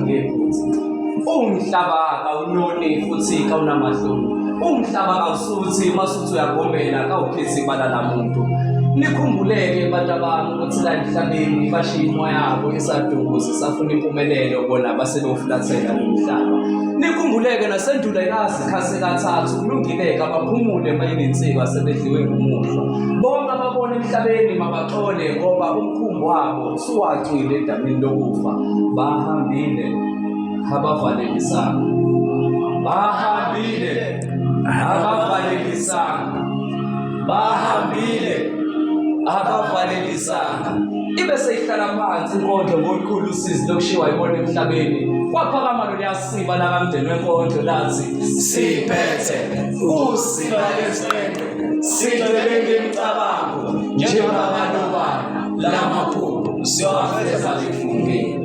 ngephutha. Umhlaba kawunoni futhi kawunamahloni. Umhlaba kawusuthi masuthi uyagomela kawukhethi ibala lamuntu. Nikhumbuleke bantu abami ukuthi la emhlabeni bashiya imoya yabo isadunguza isafuna impumelelo bona basebewufulathela lo mhlaba. Nikhumbuleke nasendulo ayikaze ikhase kathathu kulungileke abaphumule mayinensika sebedliwe ngumuhlwa. Bonke ababona emhlabeni mabaxole ngoba umkhumbi wabo usuwacwile edamini lokufa. Bahambile abavalelisanga. Bahambile abavalelisanga. Bahambile abavalelisanga. Ibe seyihlala phansi inkondlo ngolukhulu usizi lokushiwa yibona emhlabeni. Kwaphakama loluya siba lakamndeni wenkondlo lathi siphethe usiba lesiqembe sidwebe ngemicabango njengabalobana lamaphupho siyowafeza ngifungile.